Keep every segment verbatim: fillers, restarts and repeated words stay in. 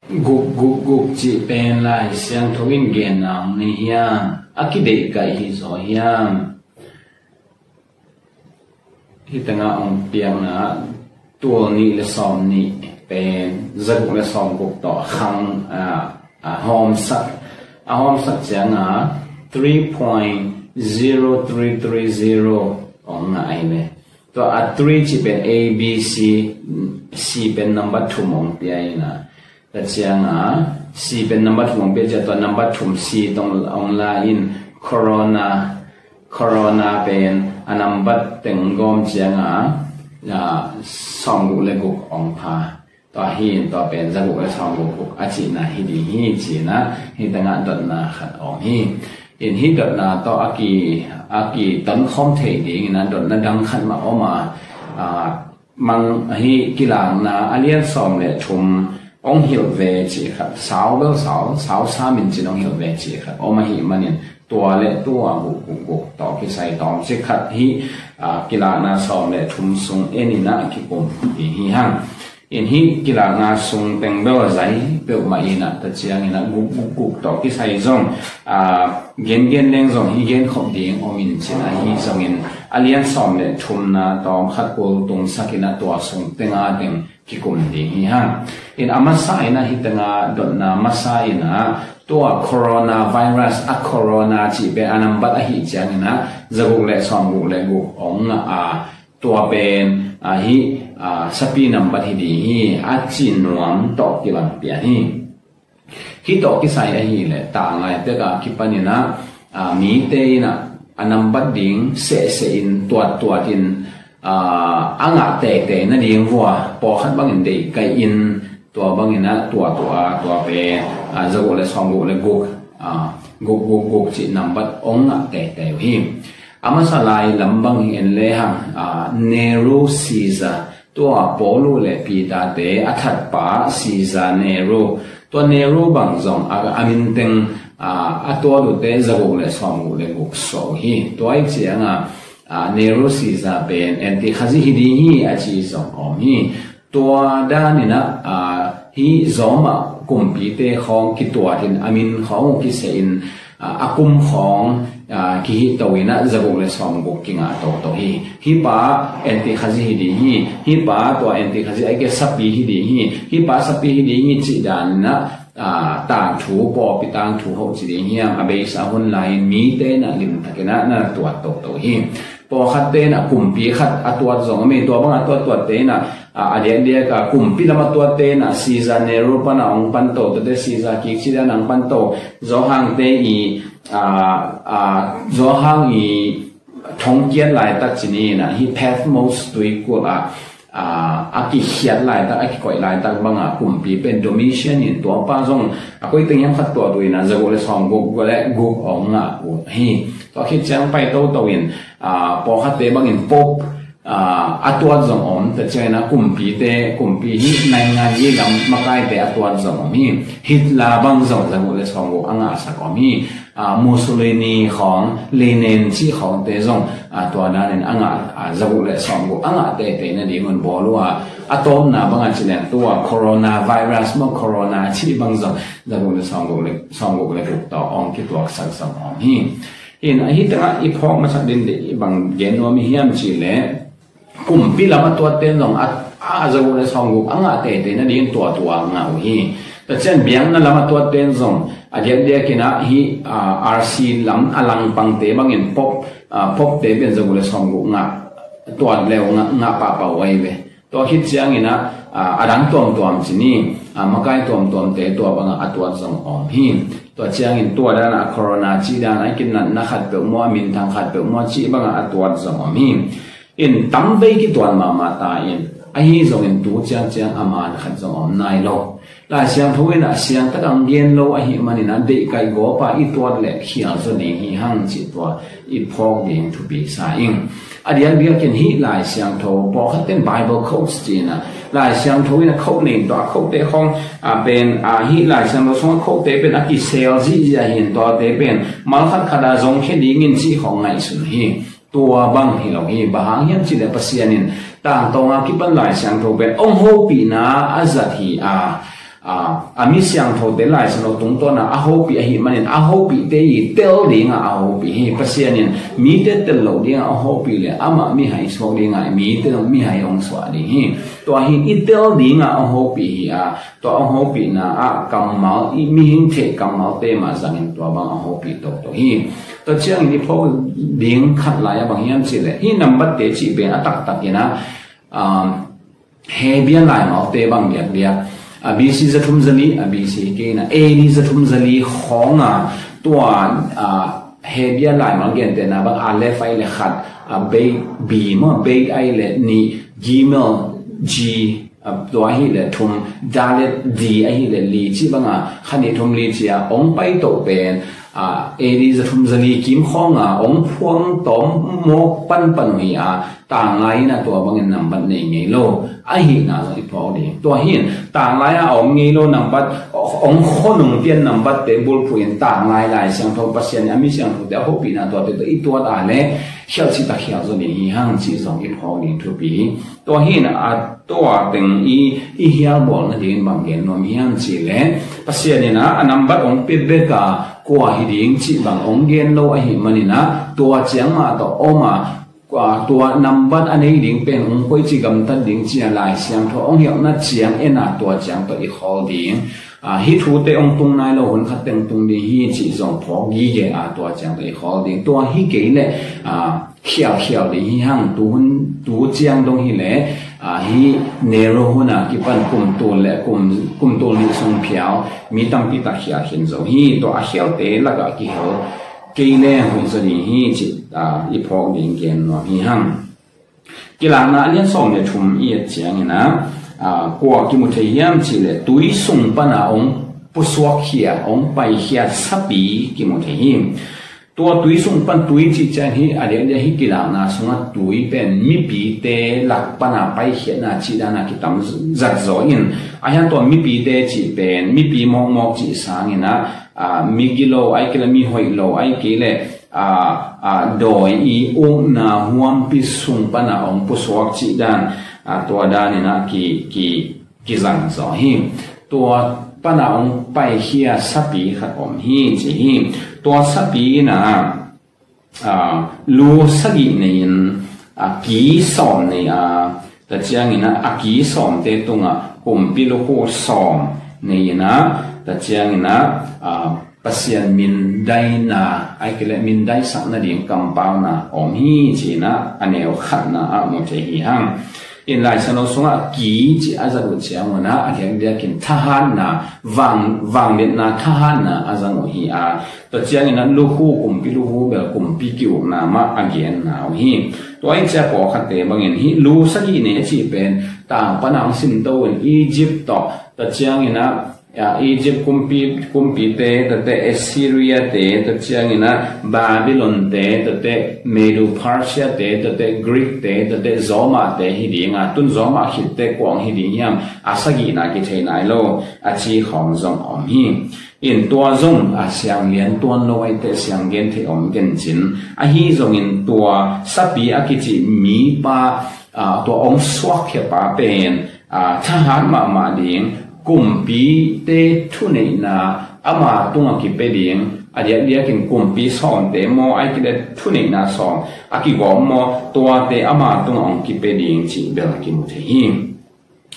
Guk guk guk cih pen Lai Siangtho in genna hong nei hiam? A kideihkaih hi zaw hiam? Hih tengah hong piakna tul nih le sawm nih pen zaguk le sawm guk tawh a khang a, a hawmsak, a hawmsak cianga three point zero three three zero hong ngah ahi ve. Tua a three cih pen A B C, C pen number thum hong pia ina. Tua cianga C pen number thum hong pia ciang tua number thum C tawh hong la in corona, corona pen a number teng gawm cianga sawm guk le guk hong pha. Tua hi in tua pen zaguk le sawm guk guk a cihna hi ding hi cihna hih tengah dotna khat om hi. In hih dotna tawh a ki, a kitonkhawm thei dingin a dotna dang khat mah om a, mang hih Kilakna a lian sawm le thum hong hilh ve cih khat, sau bel sau, sau samin cin hong hilh ve cih khat om ahih manin tua le tua guk guk guk tawh kisai tawmcik khat hih Kilakna sawm le thum sung en ina kikum ding hi hang. In hih Kilakna sung teng bel a zai peuhmah ina tua ciangina guk guk guk tawh kisai zong gengen leng zong hih genkhop ding om in cin ahi zongin a lian sawm le thumna tawm khat kul tungsak ina tua sung tenga teng kikum ding hi hang. In a masa ina hih tenga dotna masa ina tua coronavirus a corona cih pen a number ahih ciangina zaguk le sawm guk le guk hong ngah a, tua pen hih sapi number hi ding hi a cih nuam tawh kibang pian hi. Hih tawh kisai ahih leh tanglai pek a kipan ina mite ina a number ding sehseh in tuattuat in a ngah teitei nading vua pawlkhat bangin deihkaih in tua bangina tua tua tua pen zaguk le sawm guk le guk, guk guk guk cih number hong ngah teitei uh hi. A masa lai lam bang hi en lehang Nehru Caesar, tua Paulu le Peter te a thatpa Caesar Nehru, tua Nehru bang zong a minteng a tuat uhte zaguk le sawm guk le guk suah uh hi. Tua ih cianga Nehru Caesar pen anti-Khazih hi ding hi a ci zong om hi. Tua daninah hih Zawmah kumpite khawng kituatin a min khawng uh kisehin a kum khawng kihihto inah zaguk le sawmguk kingah toto hi. Hih pa anti-Khazih hi ding hi. Hih pa tua anti-Khazih a ike sapi hi ding hi. Hih pa sapi hi ding hi cih daninah tangthu, pawlpi tangthu hoh ci ding hiam, a beisa hun lai-in mite inah limtakinah na tuat toto hi. Pawlkhatte inah kumpi khat a tuat zong om hi. Tua bang a tuattuatte inah a diakdiak a kumpi lam a tuatte inah Caesar Nero pana hong panto, tate Caesar kik ci dan hong panto, Zawhangte i Zawhang i thongkiat laitak ci ni inah hih Patmos tuikulh ah a kikhiat laitak, a kikoih laitak banga kumpi pen Domitian in, tua pa zong a koi teng hiam khat tuat uh inah zaguk le sawmguk le guk hong ngah uh hi. Tua khit ciang pai toto in pawlkhatte bangin Pope a tuat zong om, tua ciangin a kumpite, kumpi hih naingan hih lam makaite a tuat zong om hi. Hitler bang zong zaguk le sawmguk a ngahsak om hi. Mussolini khawng, Lenin cih khawngte zong tua danin a ngah, zaguk le sawmguk a ngah teitei nadingun bawl uh a, a tawpna banga ci leng tua coronavirus maw, corona cih bang zong zaguk le sawmguk le, sawmguk le guk tawh hong kituaksak zong om hi. In ahi tengah i phawk masak din dih bang gen nuam i hiam cih leh kumpi lam a tuatte zong a zaguk le sawmguk a ngah teitei nadingin tua tua ngah uh hi. Tua ciang biakna lam a tuatte zong a diakdiak inah hih R C lam a langpangte bangin Pope, Pope te pen zaguk le sawmguk ngah, tuat le uh ngah, ngah pahpah uh ahi ve. Tua khit ciangin ah a dang tuamtuam ci ni, makai tuamtuamte tua bangah a tuat zong om hi. Tua ciangin tua danah corona cih danah a kinatna khat peuh maw, a minthang khat peuh maw cih bangah a tuat zong om hi. In tamvei kituat mahmah ta in, ahi zongin tu ciangciang a man khat zong om nai lo. Lai Siangtho inah siangtak a hong gen lo ahih maninah deihkaih gawpa i tuat leh khial zaw ding hi hang cih tua i phawk ding thupi sa ing. A diakdiakin hih Lai Siangtho, pawlkhatten Bible quotes ci inah Lai Siangtho inah quote nei in, tua quote khawng a pen a hih Lai Siangtho sungah quote pen a kisel zihziah hi in, tuate pen malkhat khat a zongkhia dingin cih khawng ngaihsun hi. Tua bang hi lo hi. Bang hang hiam cih leh Pasian in tangtawnga kipan Lai Siangtho pen hong hopihna a zat hi a, a, a mi siangthote Lai Siangtho tungtawna a hopih ahih manin a hopihte i tel dinga a hopih hi. Pasian in mite tel lo dinga a hopih le amah mihai suak dinga mite zong mihai hong suah ding hi. Tua hi i tel dinga a hopih hi a, tua a hopihna ah kammal, i mihing theih kammalte mah zangin tua bang a hopih toto hi. Tua ciangin i phawk ding khat lai a bang hiam cih leh hih nambatte cih pen a taktakin a, um, Hebia laimalte bang diakdiak, a, B C zathum zali, a, B C kei na, A D zathum zali khawng a, tua, a, Hebia laimal gentehna bang Aleph ai le khat, a, Beit B maw, Beit ai le nih, Gimel G, a, tua ahi le thum, Dalet D ahi le li cih banga khat nih thum li cia ong pai toh pen, a, A D zathum zali kim khawng a ong phuang tawm mawk panpan uh hi a, tanglai in a tua bangin nambat nei ngei lo ahihna zong i phawk ding. Tua hin tanglai a a om ngei lo nambat, ong khonung pian nambatte bulphuh in tanglai Lai Siangtho Pasian in a mi siangthote a hopihna tuate tawh i tuat a le khialh cih tak khialh zaw ding hi hang cih zong i phawk ding thupi hi. Tua hin a tua teng i, i hialbawl nadingin bang gen nuam hiam cih leh Pasian in a, a nambat ong pia bek a kua hi ding cih bang ong gen lo ahih manin a, tua ciang mah tawh om a, a, tua nambat a nei ding pen ong koici gamtat ding ci a Lai Siangtho ong hilhna ciang en a tua ciang tawh i khawl ding. A, hih thute ong tung nai lo, hun khat teng tung ding hi cih zong phawk gige a tua ciang tawh i khawl ding. Tua hi kei leh, a, khialkhial ding hi hang, tu hun, tu ciang dong hi leh, a, hih Nero hun a kipan kum tul le kum, kum tul nih sung phial mi tampi tak khial khin zo hi. Tua a khialte lakah kihel kei leng hoih zaw ding hi cih, a, i phawk ding gen nuam hi hang. Kilakna a lian sawm le thum i et ciangin a, a, kua kimu thei hiam cih leh tui sung pana ong pusuak khia, ong paikhia sapi kimu thei hi. Tua tui sung pan tui cih ciang hi, a diakdiak hi Kilakna sungah tui pen mipite lak pana paikhiatna cih dana kitam zat zaw in, a hiang tua mipite cih pen mipi mawkmawk cih sangin a, a, migilo ai kei le mihoih lo ai kei le, a, a, dawi i ukna huampi sung pana ong pusuak cih dan, a, tua danin a ki, ki, kizang zaw hi. Tua pana ong paikhia sapi khat om hi ci hi. Tua sapi in a, a, lu sagih nei-in, a, ki sawm nei a, tua ciangin a, a ki sawmte tungah kumpi lukhu sawm nei-in a, tua ciangin a, a, Pasian mindaina, ai kei le mindaisak nading kampauna om hi ci-in a, a neu khatna ah mu thei hi hang. In Lai Siangtho sungah ki cih a zat uh ciangun a, a diakdiakin thahatna, vang, vangliatna thahatna a zang uh hi a, tua ciangin a lukhu, kumpi lukhu bel kumpi ki-ukna mah a genna uh hi. Tua in cia pawlkhatte bangin hih lu sagih nei a cih pen tang pana hong simto in Egypt tawh, tua ciangin a, a, Egypt kumpi, kumpite, tate Assyria te, tua ciangin a Babylon te, tate Medo Persia te, tate Greek te, tate Roma te hi ding a, tun Roma khitte kuang hi ding hiam, a sagihna kithei nai lo, a ci khawng zong om hi. In tua zong, a, siang lian tuan lo aite siang gen thei om gencin. Ahi zongin tua sapi a kici mipa, a, tua ong suakkhia pa pen, a, thahat mahmah ding, kumpite thuneihna ama tungah kipia ding, a diakdiakin kumpi sawmte maw, ai kei le thuneihna sawm a kigawm maw, tuate ama tungah ong kipia ding cih bel a kimu thei hi.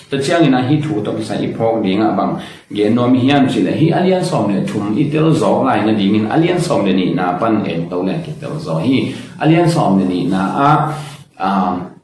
Tua ciangin a hih thu tawh kisai i phawk dingah bang gen nuam i hiam cih leh hih a lian sawm le thum i tel zawk lai nadingin a lian sawm le nihna pan en to le kitel zaw hi. A lian sawm le nihna ah, a,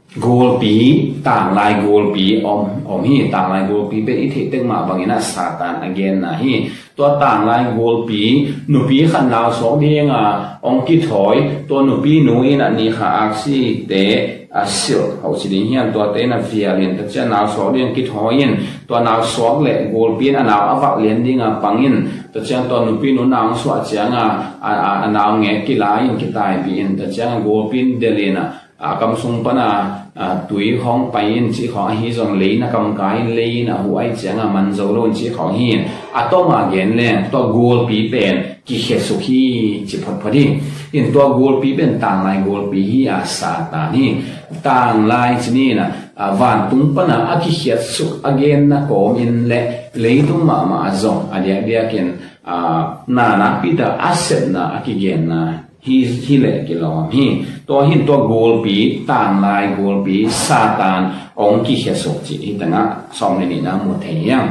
gulpi, tanglai gulpi om, om hi. Tanglai gulpi pen i theih tek mah bangin a Satan a genna hi. Tua tanglai gulpi, nupi khat nausuak dinga ong kithawi, tua nupi nu in a ni kha aksite, a, silh hoh ci ding hiam, tuate in a vial in, tua ciang nausuak ding kithawi in, tua nausuak le gulpi in a nau a vak lian dinga pang in, tua ciang tua nupi nu nau suah cianga, a, a, a nau ngek kilai in kitaipih in, tua cianga gulpi in delh in a, a kam sung pana, a, tui khawng pai in cih khawng ahi zong lei na kam kai in lei in a huh ai cianga man zo lo in cih khawng hi in a tom a gen leng tua gulpi pen kikhesuk hi ci photphot hi. In tua gulpi pen tanglai gulpi hi a Satan hi. Tanglai ci ni in a, a, vantung pana a kikhiatsuk a genna kawmin le leitung mahmah a zong a diakdiakin, a, na nakpita a sepna a kigenna hi, hi leh kilawm hi. Tua hin tua gulpi, tanglai gulpi Satan hong kikhiatsuk cih hi tangah sawm le nihna mu thei hiam?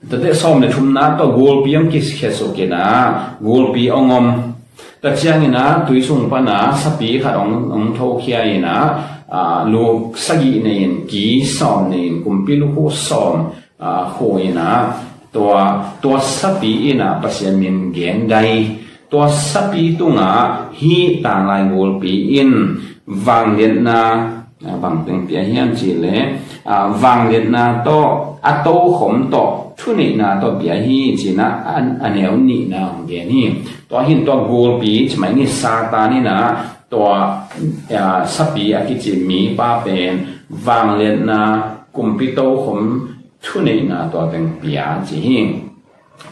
Tate sawm le thumna tua gulpi hong kikhiatsuk inah gulpi hong om. Tua ciangin ah tui sung pana sapi khat hong, hong thokhia inah, a, luk sagih nei-in, ki sawm nei-in, kumpi lukhu sawm, a, khu inah tua, tua sapi inah Pasian min gen dai. Tua sapi tungah hih tanglai gulpi in vangliatna, a, bang teng pia hiam cih leh, a, vangliatna tawh, a tokhom tawh, thuneihna tawh pia hi ci-in ah a, a neu nihna hong gen hi. Tua hin tua gulpi, ci mai ni, Satan inah tua, a, sapi a kici mipa pen vangliatna, kumpi tokhom, thuneihna tua teng pia ci hi.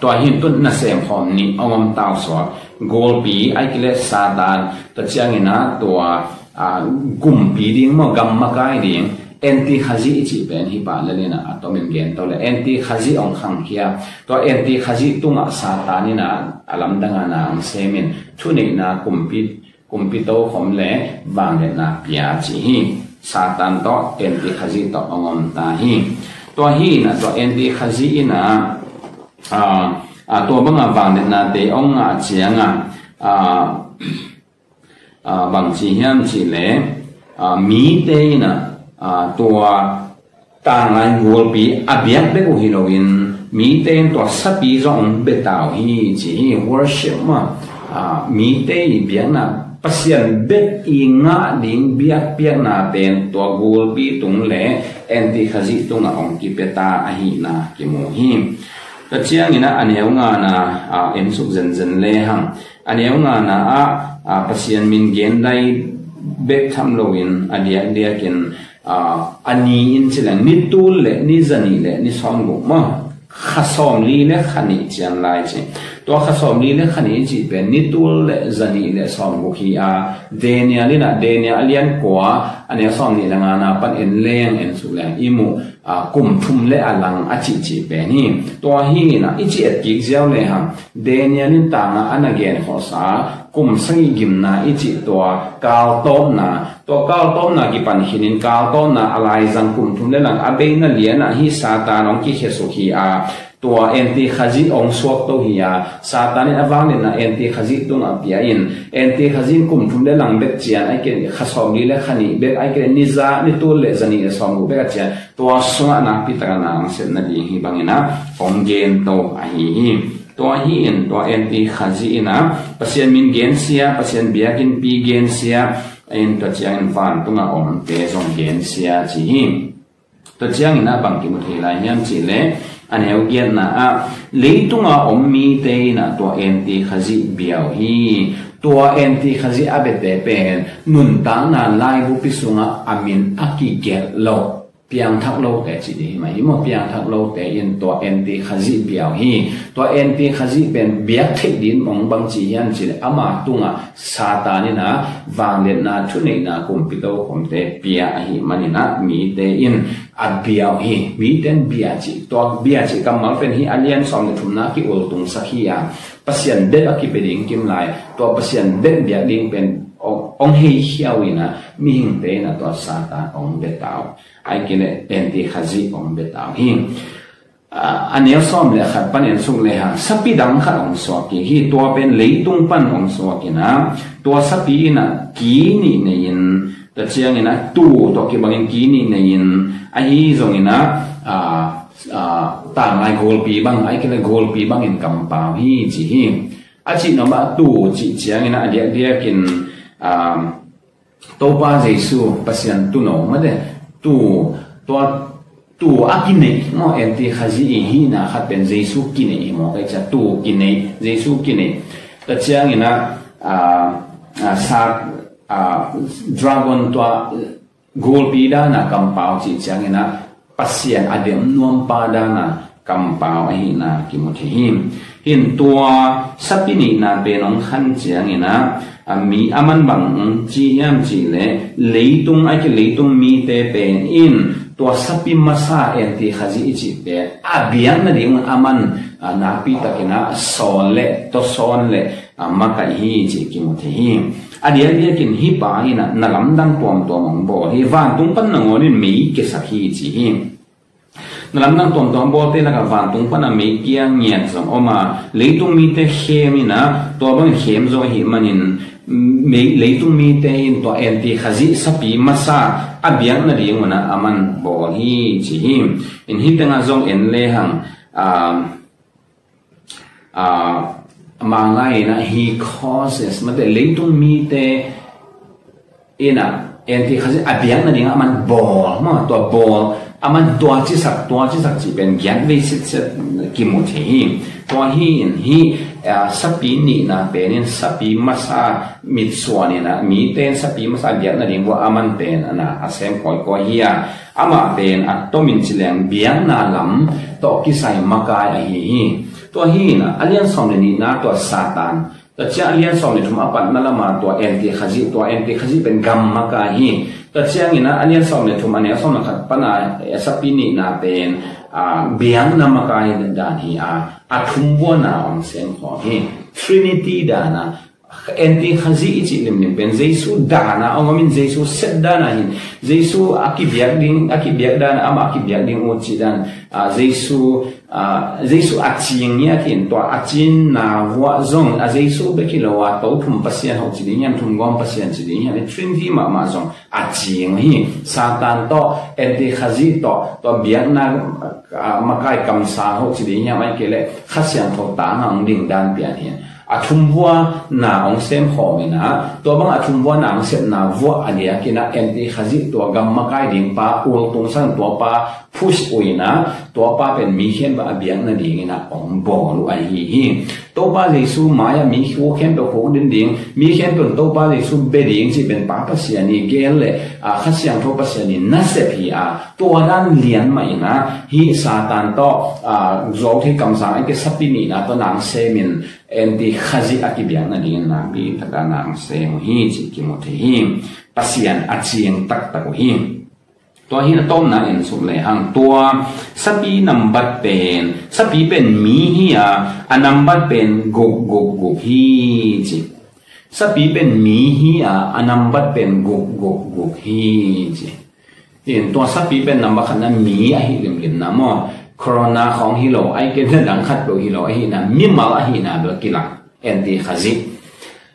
Tua hin tun nasem khawm nih hong om tau suak. Gulpi, ahih kei leh Satan, tua ciangin ah tua, a, gumpi ding maw, gam makai ding, Anti-Khazih i cih pen hih pah lel inah a tomin gen to leh, Anti-Khazih hong khangkhia. Tua Anti-Khazih tungah Satan inah a lamdang a na hong semin, thuneihna, kumpi, kumpi tokhom le vangliatna pia ci hi. Satan tawh Anti-Khazih tawh hong om ta hi. Tua hi inah tua Anti-Khazih inah, a, a, tua banga vangliatnate hong ngah ciangah, a, a, bang ci hiam cih leh, a, mite inah, a, tua tanglai gulpi a biak bek uh hi loin, mite in tua sapi zong hong bia ta uh hi ci hi. Worship mah, a, mite i biakna, Pasian bek i ngah ding biakpiakna pen tua gulpi tung le Anti-Khazih tungah hong kipia ta ahihna kimu hi. Tua ciangin ah a neu ngana, a, en suk zenzen lehang, a neu ngana ah, a, Pasian min gen dai bek tham loin a diakdiakin, a, a ni in ci leng, ni tul le ni zanih le ni sawmguk maw, kha sawmli le kha nih cian lai ci. Tua kha sawmli le kha nih cih pen ni tul le zanih le sawmguk hi a, Daniel inah, Daniel a lian kua, a neu sawmnih le ngana pan en leng, en suk leng i muh, a, kum thum le a lang a cihcih pen hi. Tua hi inah i ci etkik ziau lehang, Daniel in tangah a na gen khawhsa kum sagih gimna i cih tua kaltawpna, tua kaltawpna kipan khinin kaltawpna a laizang kum thum le lang a beina lianah hih Satan hong kikhiatsuk hi a, tua Anti-Khazih hong suakto hi a, Satan in a vangliatna Anti-Khazih tungah pia in, Anti-Khazih in kum thum le lang bek cian, ahih kei leh kha sawmli le kha nih bek, ahih kei leh ni za, ni tul le zanih le sawmguk bek a cian, tua sungah nakpi takin na hong sepna ding hi bangin ah hong gento ahi hi. Tua hi in tua Anti-Khazih inah Pasian min gensia, Pasian biakinnpi gensia, in tua ciangin vantungah omte zong gensia ci hi. Tua ciangin ah bang kimu thei lai hiam cih leh, a neu giatna ah, leitunga om mite inah tua Anti-Khazih bia uh hi. Tua Anti-Khazih a biate pen nuntakna laibupi sungah a min a kigelh lo, piangthak lote ci ding hi mah hi maw, piangthak lote in tua Anti-Khazih bia uh hi. Tua Anti-Khazih pen biak theih ding hong bang ci hiam cih leh, ama tungah Satan inah vangliatna, thuneihna, kumpi tokhomte pia ahih manin ah mite in a bia uh hi. Mite in bia cih, tua bia cih kammal pen hih a lian sawm le thumna ki-ultungsak hi a, Pasian bek a kipia ding kim lai, tua Pasian bek biak ding pen hong, hong heikhia uh inah mihingte inah tua Satan hong bia ta uh. Ahih kei leh Anti-Khazih hong bia ta uh hi. A, a neu sawm le khat pan en suk lehang, sapi dang khat hong suak kik hi. Tua pen leitung pan hong suak inah, tua sapi inah ki nih nei-in, tua ciangin ah tuu tawh kibangin ki nih nei-in, ahi zongin ah, a, a, tanglai gulpi bang, ahih kei leh gulpi bangin kampau hi ci hi. A cih nuam ah tuu cih ciangin ah a diakdiakin, a, Topa Jesu, Pasian tuuno mate, tuu, tua, tuu a kineih maw, Anti-Khazih i hihna khat pen Jesu kineih hi maw, ka hih ciang tuu kineih, Jesu kineih. Tua ciangin ah, a, a, sak, a, dragon tua gulpi dana kampau cih ciangin ah Pasian a dem nuampa dana kampau ahihna kimu thei hi. Hin tua sapi nihna pen hong khan ciangin ah, a mi a man bang ci hiam cih leh, leitung, ahih kei leh leitung mite pen in Tua sapi masa N T Khazih i cih pen a biak nading a man, a, nakpi takin a sawl le tawsawn le, a, makaih hi cih kimu thei hi. A diakdiakin hih pa in a na lamdang tuamtuam hong bawl hi. Vantung pan nangawn in mei kiasak hi ci hi. Na lamdang tuamtuam bawlte lakah vantung pan a mei kia ngiat zong om a, leitung mite khem in a, tua bangin khem zaw ahih manin, mei, leitung mite in tua N T Khazih sapi masa a biak nading un a a man bawl hi ci hi. In hih tengah zong en lehang, a, a, Manglai in a he causes, mate leitung mite in a N T Khazih a biak nading a man bawl, ma, tua bawl, a man tua cisak, tua cisak cih pen giat vei sitset kimu thei hi. Tua hi in hih, a, sapi nihna pen in sapi masa mitsuan in a, mite in sapi masa a biak nading vua a man pen a na a sem kawikawi hi a, amah pen a tomin ci leng biakna lam tawh kisai makai ahi hi. Tua hi in a, a lian sawm le nihna tua Satan. Tua ciang a lian sawm le thum a patna lama tua N T Khazih, tua N T Khazih pen gam makai hi. Tua ciangin a, a lian sawm le thum a neu sawm le khat pana, eh, sapi nihna pen, ah, biakna makai dan hi a, a thum vuana hong sem khawm hi. Trinity dan a, N T Khazih i cih limlim pen Jesu dan a hong om in, Jesu set dan a hin, Jesu a kibiak ding, a kibiak dan a, amah a kibiak ding uh cih dan, ah, Jesu, ah, Jesu a cing ngiat in tua a cinna vuah zong a Jesu bek hi lo a, to thum Pasian hoh ci ding hiam, thum gawm Pasian ci ding hiam, Trinity mahmah zong a cing hi. Satan tawh, N T Khazih tawh, tua biakna, ah, makai kamsang hoh ci ding hiam, ahih kei leh Kha Siangtho tang a hong ding dan pian hi. A thum vuana hong sem khawm in a, tua bang a thum vuana hong sepna vuah a diakin a N T Khazih tua gam makai ding pa ultung sang tua pa push uh in a, tua pa pen mi khempeuh a biak nadingin a hong bawl uh ahi hi. Topa Jesu mai-ah mi khempeuh khuk din ding, mi khempeuh in Topa Jesu bia ding cih pen Pa Pasian i gel le, ah, Kha Siangtho Pasian i nasep hi a, tua dan lian mah in a, hih Satan tawh, ah, zuau thei kamsang a, hih sapi nihna tawh na hong sem in, N T Khazih a kibiak nadingin nakpi takin na hong sem uh hi cih kimu thei hi. Pasian a cing taktak uh hi. Tua hi in a tawpna en suk lehang, tua sapi nambat pen, sapi pen mi hi a, a nambat pen guk guk guk hi ci. Sapi pen mi hi a, a nambat pen guk guk guk hi ci. In tua sapi pen nambat khatna mi ahi limlim na maw. Corona khawng hi lo, ahih kei leh dang khat lo hi lo, ahihna mimal ahihna bel kilang. N T Khazih.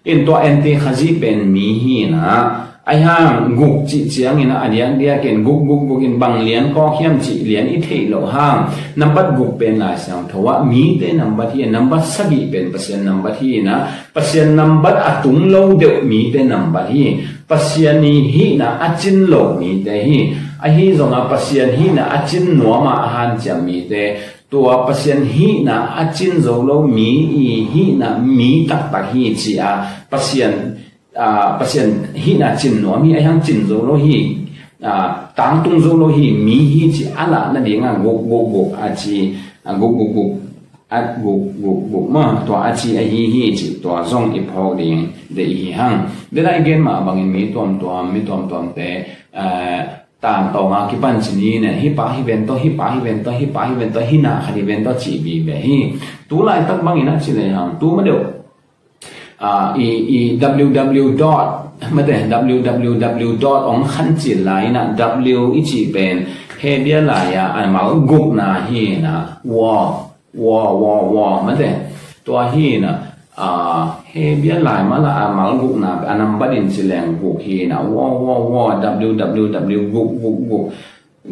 In tua N T Khazih pen mi hi na, ahi hang guk cih ciangin a diakdiakin guk guk guk in bang lian kawk hiam cih lian i theih loh hang, nambat guk pen Lai Siangtho ah mite nambat hi, nambat sagih pen Pasian nambat hi na, Pasian nambat a tung lo deuh mite nambat hi, Pasian i hihna a cin lo mite hi, ahi zongin Pasian hihna a cin nuam a hanciam mite, tua Pasian hihna a cin zo lo mi i hihna mi taktak hi ci a, Pasian, ah, Pasian hihna cin nuam hi, ahi hang cin zo lo hi, ah, tangtung zo lo hi, mi hi ci a lah nading a guk guk guk a ci, a guk guk guk, a guk guk guk ma, tua a ci ahi hi ci, tua zong i phawk ding deih hi hang. Dena i gen mah bangin mi tuamtuam, mi tuamtuamte, ah, tangtawnga kipan ci ni ne, hih pa hi ven tawh, hih pa hi ven tawh, hih pa hi ven tawh, hih na khat hi ven tawh cih vive hi. Tu laitak bangin a ci lehang, tu ma deuh, ah, i, i W W dot, mate, W W W dot ong khan cil lai in a, W i cih pen Hebia lai a, a mal gukna hi na, wow. Wow, wow, wow, mate. Tua hi na, ah, Hebia lai mala a mal gukna, a nambat in ci leng guk hi na, wow, wow, wow, W W W guk, guk, guk.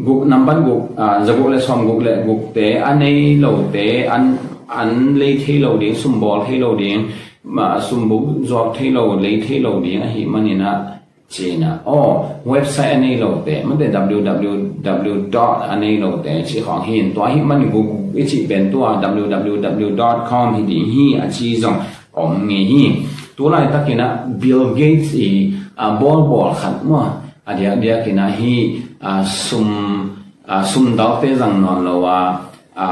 Guk, nambat guk, ah, za guk le sawm guk le gukte, a nei lote, an, an lei thei lo ding, sum bawl thei lo ding, ma, sum buk zuak thei lo, lei thei lo ding, ahih manin a, ci na. Aw, website a nei lote, mate W W W dot a nei lote, ci khawng hi in tua hi man guk i cih pen tua W W W dot com hi ding hi a ci zong om ngei hi. Tu laitakin a Bill Gates i, a, bawlbawl khat maw, a diakdiakin a hi, a, sum, a, sum dalte zang nawn lo a, a,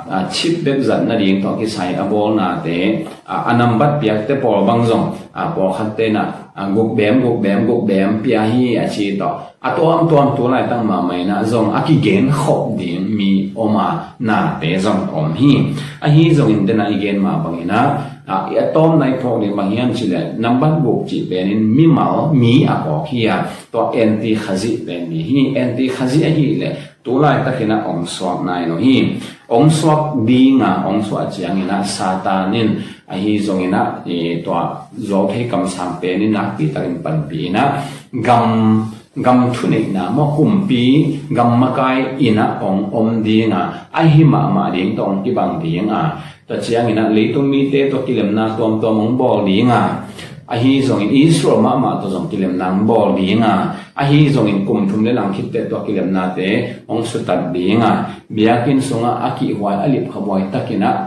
a, chip bek zat nading tawh kisai a bawlnate, a, a nambat piakte pawl bang zong, a, pawlkhatte na a, guk bem, guk bem, guk bem pia hi a ci tawh. A tuamtuam tu laitak mahmah in ah zong a kigen khop ding mi om a, nate zong om hi. Ahi zongin dena i gen mah bangin ah, a, a tawmna i phawk ding bang hiam cih leh, nambat guk cih penin mimal, mi a kawk hi a, tua anti Khazih pen ding hi. Anti Khazih ahih leh tu laitakin ah ong suak nai lo hi. Ong suak ding a, ong suak ciangin ah Satan in, ahi zongin ah, i, tua zuau thei kamsang penin nakpi takin panpih in ah gam, gam thuneihna maw, kumpi, gam makai in ah ong om ding a, ahi mahmah ding tawh ong kibang ding a, tua ciangin ah leitung mite tawh kilemna tuamtuam ong bawl ding a, ahi zongin Israel mahmah tawh zong kilemna ong bawl ding a, ahi zongin kum thum le lang khitte tawh kilemnate ong sutat ding a, biakinn sungah a kihhuai, a lipkhabuai takin ah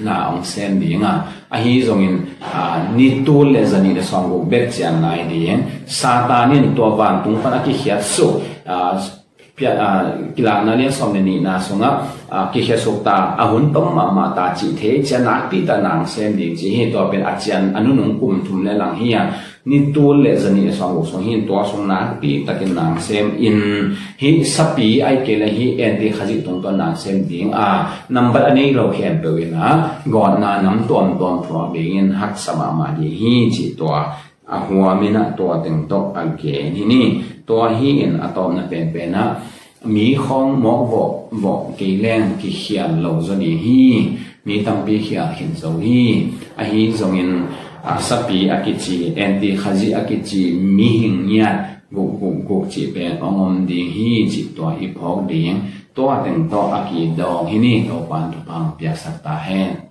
na ong sem ding a, ahi zongin, a, ni tul le zanih le sawmguk bek ciang nai ding. Satan in tua vantung pan a kikhiat suk, a, pia-, a, Kilakna lian sawm le nihna sungah, a, kikhiat suk ta, a hun tom mahmah ta cih thei ciang nakpi tak na ong sem ding ci hi. Tua pen a cian a nunung kum thum le lang hi a, ni tul le zanih le sawmguk sung hi. Tua sung nakpi takin na ong sem in, hih sapi ahih kei leh hih anti Khazih tungtawn na ong sem ding a, nambat a nei lo khempeuh in ah gawtna nam tuamtuam thuak dingin haksa mahmah ding hi cih tua a huam in ah tua teng tawh a gen hi ni. Tua hi in a tawpna penpen ah mi khawng mawk vawh vawh kei leng kikhial lo zaw ding hi. Mi tampi khial khin zo hi. Ahi zongin, a, sapi a kici, anti Khazih a kici mihing ngiat guk guk guk cih pen ong om ding hi cih tua i phawk ding. Tua teng tawh a kidawng hi ni. Topa'n thupha ong piaksak ta hen.